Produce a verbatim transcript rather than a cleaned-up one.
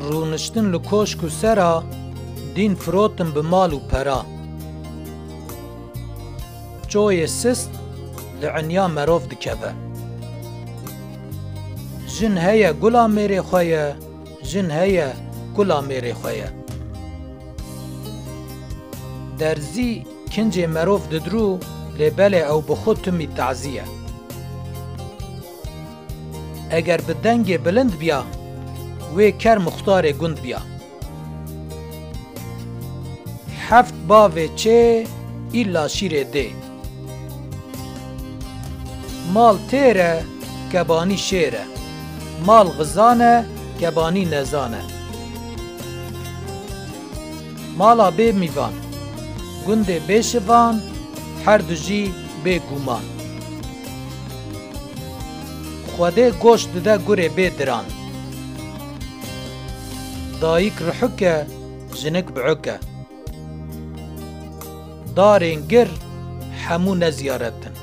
Rûniştin li koşk û sera, dîn firotin bi mal û pera. Çoyê sist li enya merov dikeve. Jin heye gula mêrê xwe ye, jin heye gula mêrê xwe ye. Derzî kincê merov didirû, lê belê ew bi xwe timî tazî ye. Eger bi dengê bilind biya, wê ker muxtarê gund biya. Heft bavê çê, îlla şîrê dê. Mal têr e, kebanî şêr e. Mal xizan e, kebanî nezan e. Mala bê mîvan, gundê bê şivan, her du jî bê guman. Xwedê goş dide gurê bê diran. Dayik rihuk e, jinik bi'uk e. Darên gir hemû ne ziyaret in.